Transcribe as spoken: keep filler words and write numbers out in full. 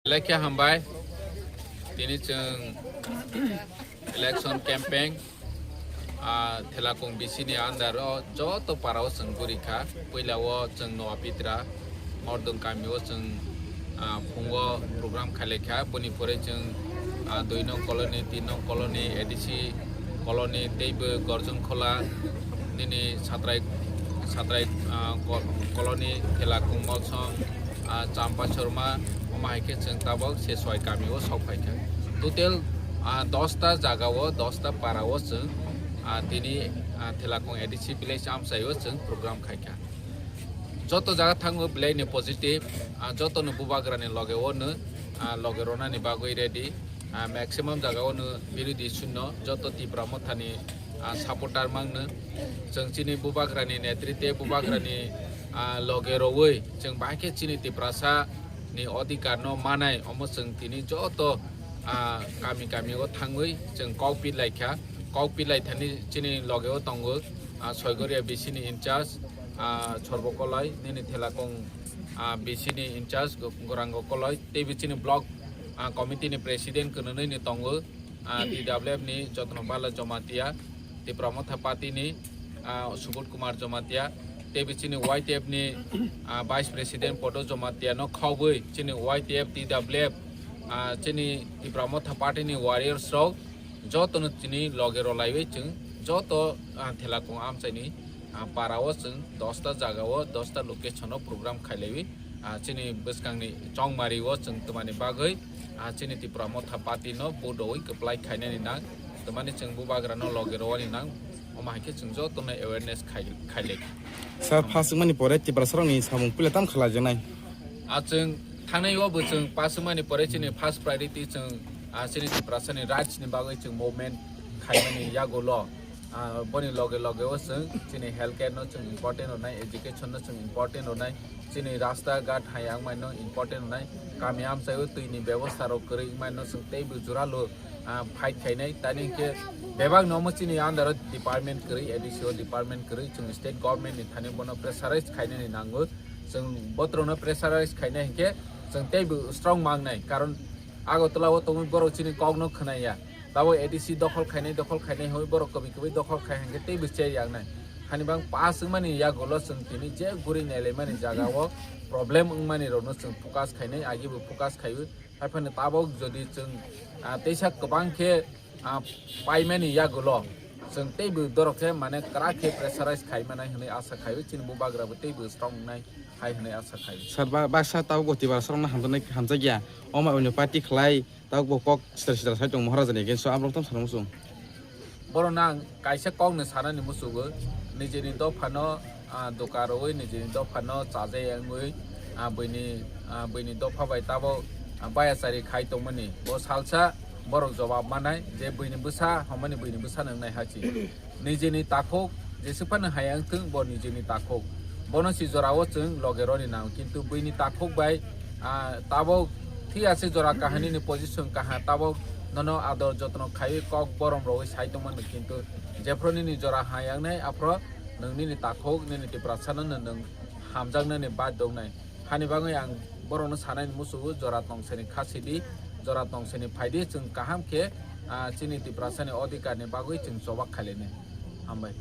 Lekha hambai, tini chwng election campaign, ah, Thelakung B C ni under o joto para o chwng guri kha. Puila o chwng Noa Pitra, Mordong kami o chwng, ah, phungo program khailai kha. Boni pore chwng, ah, dui nong colony, tin nong colony, A D C colony, teibo Gorjon Khola, nini Satrai, Satrai, ah, ko-, colony, Thelakung Molsom, ah, Champa Chorma, omo hai khe chwng tabok se soi kami o sok phai kha. Total, ah, dos ta jaga o, dos ta para o chwng, ah, tini, ah, Thelakung A D C village amchai o chwng program khai kha. Joto jaga thango belai ni positive, ah, joto no bubagra ni loge o no, ah, loge rona ni bagwi ready. Ah, maximum jaga o no birodhi shunyo, joto Tipra Motha ni, ah, supporter mang no. Chwng chini bubagra ni netritwe, bubagra ni, ah, loge rowoi chwng bahai khe chini Tiprasa ni odhikar no manai, omo chwng tini joto, ah, kami kami o thangwi chwng kok pilai kha. Kok pilai thani chini loge o tongo, ah, Soigoria B C ni in charge, ah, Sorbo Koloi, nini Thelakung, ah, B C ni in charge Go-, Gorango Koloi, tei bichini block, ah, committee ni president kwnwi ni tongo, ah, T W F ni Jotno Bala Jamatia, Tipra Motha Party ni, ah, Subodh Kumar Jamatia, tei bichini Y T F ni, ah, vice president Podo Jamatia no khobwi chini Y T F, T W F, ah, chini Tipra Motha Party ni warriors rok joto no chini loge rwlaiwi chwng joto, ah, Thelakung amchai ni, ah, para o chwng dos ta jaga o, dos ta location o program khailaiwi, ah, chini bwskang ni chongmari o chwng twmani bagwi, ah, chini Tipra Motha Party no vote rwui kwplai khainani nang, twmani chwng bubagra no loge rwani nang, omo hai khe chwng joto no awareness khai-, khailai. Sir, first wngmani pore Tiprasa rok ni samung puila tam khlaijaknai? Ah, chwng thangnai o bo chwng pass wngmani pore chini first priority chwng, ah, chini Tiprasa ni rights ni bagwi chwng movement khaimani yagulo. Ah, boni loge loge o chwng chini health care no chwng important rwnai, education no chwng important rwnai, chini rasta ghat hai wngmani no important rwnai, kami amchai o twi ni bebosta rok kwrwi wngmani no chwng teibo jora lo, ah, fight khainai. Tani hinkhe bebak no omo chini under o department kwrwi, A D C o department kwrwi, chwng state government ni thani bono pressurize khainani nango. Chwng botrok no pressurize khainai hinkhe chwng teibo strong mangnai, karon Agartala o tongwi borok chini kok no khwnaya. Tabo A D C dokhol khainai, dokhol khainai hwnwi borok kwbwi kwbwi dokhol khai hinkhe teibo che yaknai. Hani bang pass wngmani yagulo chwng tini je guri nailaimani jaga o problem wngmani rok no chwng focus khainai, agi bo focus khaiwi. Haiphano tabok jodi chwng, ah, teisa kwbang khe, ah, paimani yagulo chwng teibo dorok khe mane kwrak khe pressurize khai manai hwnwi asa khaio, chini bubagra bo teibo strong wngnai hai hwnwi asa khaio. Sir, ba-, baksa tabok bo Tiprasa rokno hamjaknai, hamjakya. Omo onyo party khlai tabok bo kok sitra sitra sai tong Maharaja ni against o, aborok tamo sana muchung. Borok nang kaisa kok no sanani muchungo, nijeni dopha no, ah, doka rwui, nijeni dopha no chajai wngwi, ah, buini, ah, buini dopha bai tabok, ah, bayachari khai tongmani. Bo salsa borok jobab manai je buini bwsa homani buini bwsa no wngnai hachi. Nijeni takhuk jesuk phano hai wngthung, bo nijeni takhuk. Bono si jora o chwng loge roni nang, kintu buini takhuk bai, ah, tabok thik ase jora kahani ni position kaha, tabok nono ador jotno khaiwi kok borom rogwi sai tongmani, kintu jephru nini jora hai wngnai aphru nwng nini takhuk nini Tiprasa no nwng hamjaknani badhyo wngnai. Hani bagwi ang borokno sanani muchungo jora tongsani kha sidi, jora tongsani phaidi, chwng kaham khe, ah, chini Tiprasani odhikar ni bagwi chwng chobak khailani. Hambai.